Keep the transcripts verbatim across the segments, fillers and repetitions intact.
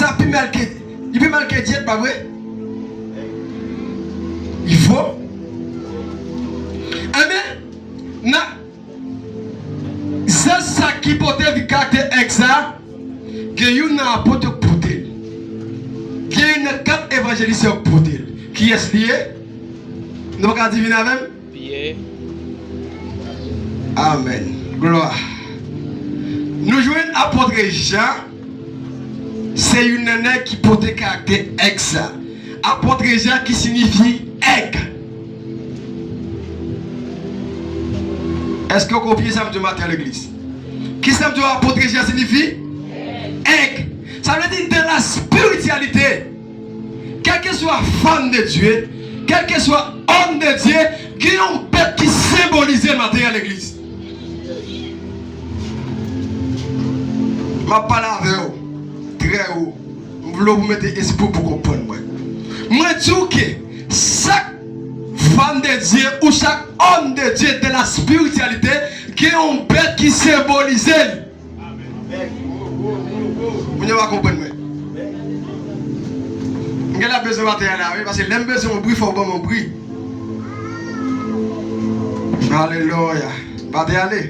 sa pi mal ke, li pi mal ke dyèt, pa vre? Li fo. Ebyen, nan zanj sa ki pote vi karaktè èg sa, gen youn nan apot yo k pote l. Gen youn nan kat evanjelis yo k pote l. Kiyès li ye? Nou pa ka di vin avè m? Pyè. Amèn. Glwa. Nou jwenn apot Jan, se youn nan nèg ki pote karaktè èg sa. Apot Jan ki siyifi èg. Èske w konprann sa m di w maten an, legliz? Kisa m di w apot Jan siyifi? Èg. Sa vle di, dans la spiritualité, kèlkeswa fanm de Dye, kèlkeswa òm de Dye, gen yon bèt ki senbolize l maten an, legliz. M ap pale avè w trè wo. M vle w pou mete espri w pou konprann mwen. Mwen di w ke chak fanm de Dye ou chak òm de Dye de la spiritualité gen yon bèt ki senbolize l. Moun yo pa konprann mwen. M gen la bezwen maten an la, wi, paske lè m bezwen yon bri, fò w ban m yon bri. Alelouya. Maten ale.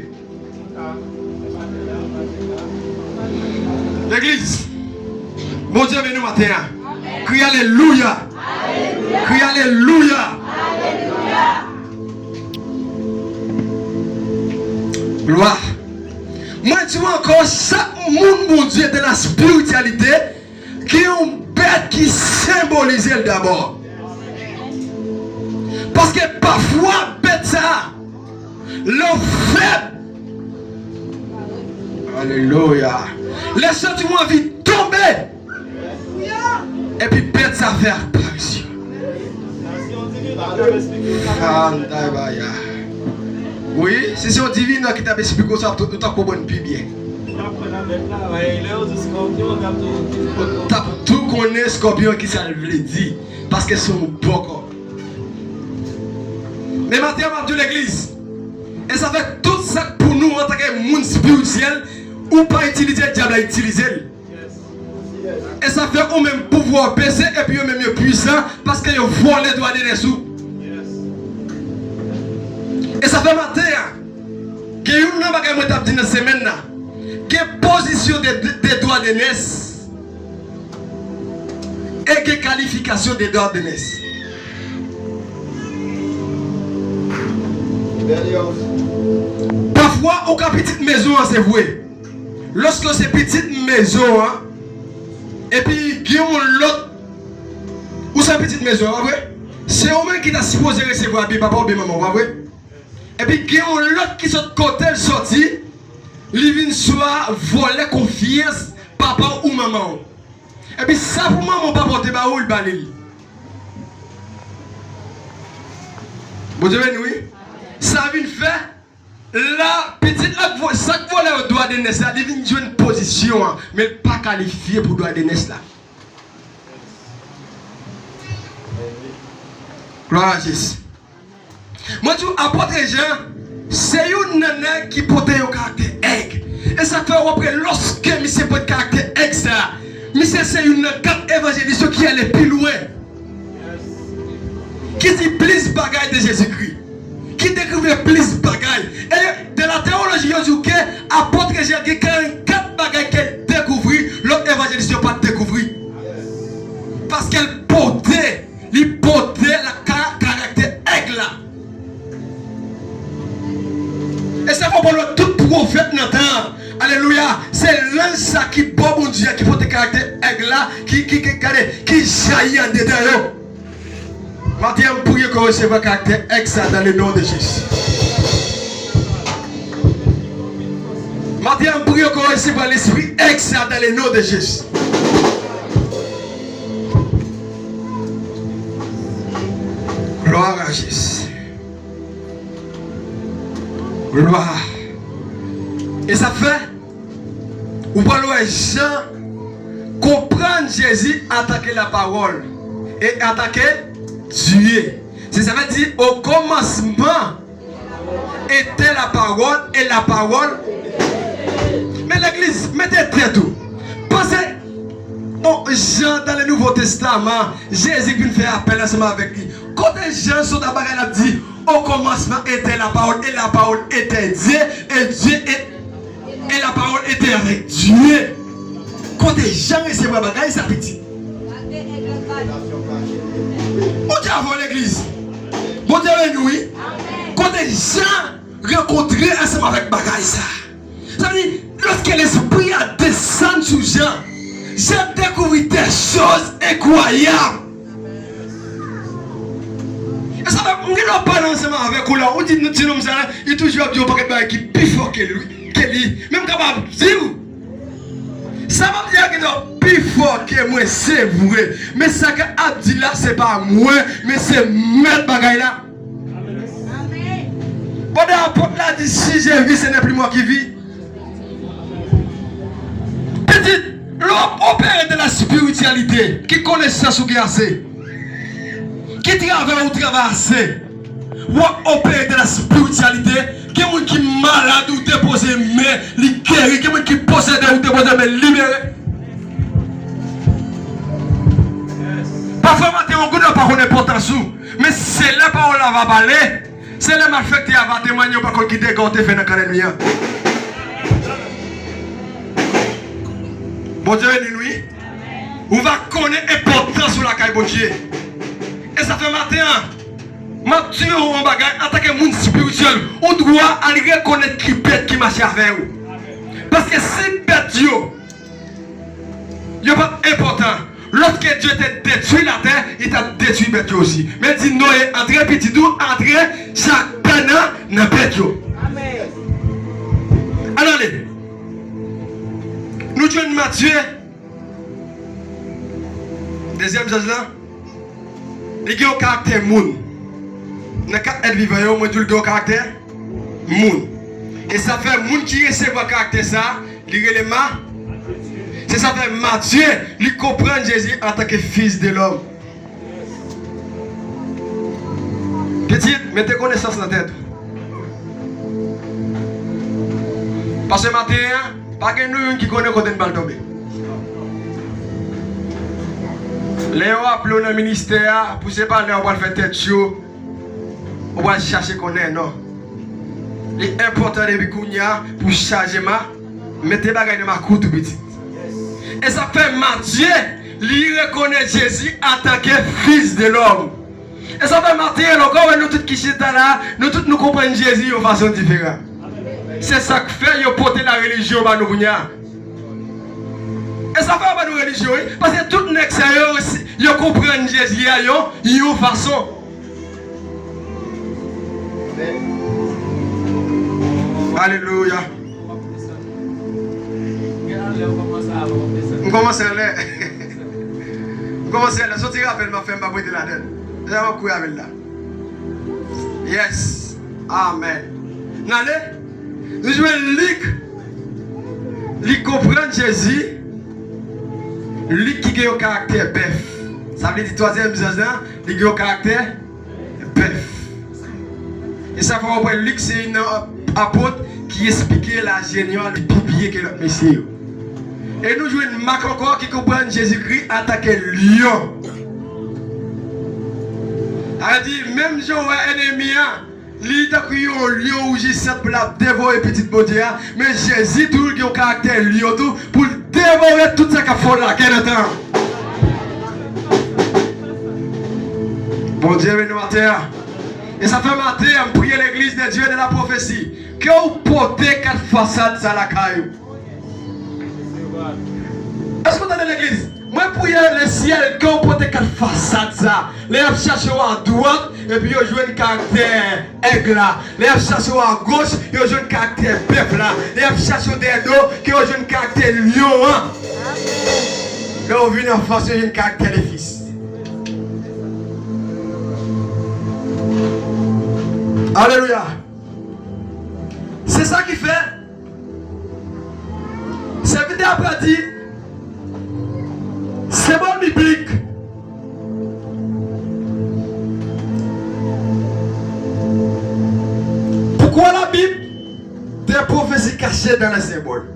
Legliz, Bondye beni w maten an. Kriye alelouya. Kriye alelouya. Glwa. Mwen di w ankò, chak moun Bondye de la spiritualité, gen yon bèt ki senbolize l dabò. Paske pafwa bèt sa a, lè w fèb, alelouya, lè w santi w anvi tonbe, epi bèt sa fè aparisyon. Fandaybaya. Wi, si se yon divinè ki t ap esplike w sa, ou t ap konprann pi byen. Ou t ap tou konnen eskòpyon kisa l vle di, paske se yon bòkò. Men maten an, m ap di w legliz, e sa fè tout sa k pou nou antanke moun espirityèl, ou pa itilize l, dyab la itilize l. E sa fè ou menm pouvwa w bese, epi yo menm yo pwisan, paske yo vòlè dwa de nès ou. E sa fè maten an, gen youn nan bagay mwen t ap di nan semèn nan, gen pozisyon de, de, de dwa de nès, e gen kalifikasyon de dwa de nès. Pafwa, ou ka pitit mezon an, se vre. Lòske w se pitit mezon an, epi gen yon lòt, ou se pitit mezon an, pa vre? Se ou menm ki ta sipoze resevwa byen papa w byen manman w, pa vre? Epi gen yon lòt ki sot kote l soti, li vin swa vòlè konfyans papa w ou manman w. Epi sa pou manman w papa w te ba ou, li ba li l. Bondye beni w, wi. Sa vin fè, la, pitit la, sa k vòlè yo dwa de nès la, li vin jwenn pozisyon an, men l pa kalifye pou dwa de nès la. Glwa a Jezi. Mwen di w, apot Jan, se youn nan nèg ki pote yon karaktè èg. E sa k fè w ap wè lòske misye pote karaktè èg sa, misye se youn nan kat evanjelis yo ki ale pi lwen, ki di plis bagay de Jezikri, ki dekrive plis bagay. E de la tewoloji, yo di w ke apot Jan gen karannkat bagay ke l dekouvri, lòt evanjelis yo pa t dekouvri. Paske l pote Li pote la ka-, karaktè èg la. E sa konprann tout pwofèt nan tan an. Alelouya. Se lanj sa ki bò Bondye a ki pote karaktè èg la, ki, ki, ki, gade, ki jayi andedan yo. Maten an, m priye ke w resevwa karaktè èg sa dans le nom de Jésus. Maten an, m priye ke w resevwa lespri èg sa dans le nom de Jésus. Glwa a Jezi. Glwa. E sa fè, ou pral wè Jan konprann Jezi antanke lapawòl e antanke Dye. Se sa vle di, au commencement était la parole, et la parole. Men legliz, mete tèt ou. Panse, Jan dans le Nouveau Testament, Jezi vin fè apèl ansanm avèk li. Kote Jan sot a bagay la di, au commencement était la parole, et la parole était Dieu, et Dieu est, et la parole était avec Dieu. Kote Jan resevwa bagay sa pitit. Ou te avè legliz. Bondye beni wi. Kote Jan rankontre ansanm avèk bagay sa. Sa vle di, lorsque l'Esprit a descendu sur Jean, Jean découvrit des choses incroyables. E sa fè, m gen dwa pale ansanm avèk ou la, ou di, ti nonm sa la, li toujou ap di yon pakèt bagay ki pi fò ke li, ke li. Men m kapab di w, sa m ap di a gen dwa pi fò ke mwen, se vre. Men sa ke ap di la, se pa mwen, men se mèt bagay la. Pandan apot la di, si je vis, ce n'est plus moi qui vis. Pitit, lè w ap opere de la spiritualité, ki konesans ou gen ase? Ki travay ou travay ase? W ap opere de la spiritualité, gen moun ki malad ou depoze men, li geri, gen moun ki posede ou depoze men, libere. Pafwa maten, yon gouda pa konn enpòtans ou, men se lè pawòl la va pale, se lè malfektè a va temwanye, ou pa konn ki dega w te fè nan kan lènmi an. Bondye beni nou wi. Ou va konnen enpòtans ou lakay Bondye. E sa fè maten an, m ap di w yon bagay, antanke moun espirityèl, ou dwa al rekonèt ki bèt ki mache avè w. Paske si bèt yo, yo pa t enpòtan, lorsque Dieu te détruit la terre, li t ap detwi bèt yo osi. Men di Noye, antre pitit ou, antre chak pè nan, nan bèt yo. Ann ale. Nou jwenn Matye, dezyèm zanj lan, li gen yon karaktè moun. Nan kat èt vivan yo, mwen di w li gen yon karaktè moun. E sa fè moun ki resevwa karaktè sa, li rele Ma. Se sa fè Matye, li konprann Jezi antanke Fils de l'homme. Pitit, mete konesans nan tèt ou. Paske maten an, pa gen nou youn ki konnen kote n pral tonbe. Lè yo aple w nan ministè a, pou se pa lè w pral fè tèt cho, ou pral chache konnen, non. Li enpòtan depi kounye a pou chaje ma, mete bagay nan makout ou pitit. E sa fè Matye, li rekonèt Jezi antanke Fils de l'homme. E sa fè maten an, lè w wè nou tout ki chita la, nou tout nou konprann Jezi yon fason diferan. Se sa k fè yo pote la relijyon ba nou kounye a. E sa fè yo ba nou relijyon, wi. Paske tout nèg sa yo, yo konprann Jezi a yon, yon fason. Alelouya. M kòmanse anlè. M kòmanse anlè. Soti rapèl m ap fè, m pa prete ladann. Deja m ap kouri avè l la. Yes. Amèn. N ale. Nou jwenn Lik. Li konprann Jezi. Lik ki gen yon karaktè bèf. Sa vle di twazyèm zanj lan, li gen yon karaktè bèf. E sa fè w wè Lik se youn nan apot ki esplike lajeni an li pi byen ke lòt mesye yo. E nou jwenn Mak ankò ki konprann Jezikri antanke lyon. Sa vle di, menm jan w wè ènmi an, li tankou yon lyon woujisant pou l ap devore pitit Bondye a, men Jezi tou, li gen yon karaktè lyon tou, pou l devore tout sa k ap fè w lagè nan tan an. Bondye beni w atè a. E sa fè maten an, m priye legliz de Dieu de la prophétie, ke w pote kat fasad sa lakay ou. Èske w tande legliz? Mwen priye lesyèl ke w pote kat fasad sa. Lè y ap chache w adwat, epi yo jwenn karaktè èg la. Lè y ap chache w agoch, yo jwenn karaktè bèf la. Lè y ap chache w dèyè do, ke yo jwenn karaktè lyon an. Lè yo vin anfas, yo jwenn karaktè lefis. Alelouya. Se sa ki fè, sèvitè a pral di, senbòl biblik. Pourquoi la Bible, des prophéties cachées dans les symboles?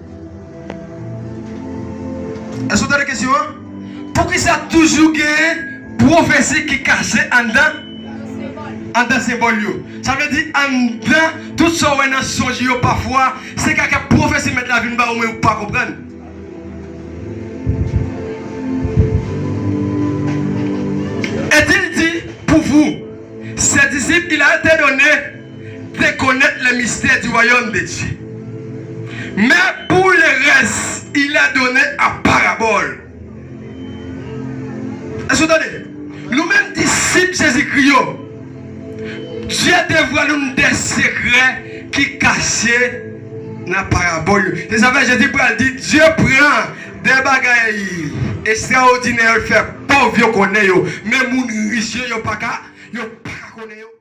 Èske w tande kesyon an? Poukisa toujou gen pwofesi ki kache anndan anndan senbòl yo? Sa vle di anndan tout sa w wè nan sonj yo pafwa, se kaka pwofesi mèt la vin ba ou men ou pa konprann. Et il dit, pour vous, ses disciples, il a été donné de connaître les mystères du royaume de Dieu. Mais pour le reste, il est donné à parabole. Èske w tande? Nou menm disip Jezikri yo, Dye devwale nou de sekrè ki kache nan parabòl yo. Se sa fè Jezi pral di, Dye pran de bagay estraòdinè, l fè pòv yo konnen yo, men moun rich yo, yo pa ka, yo pa ka konnen yo.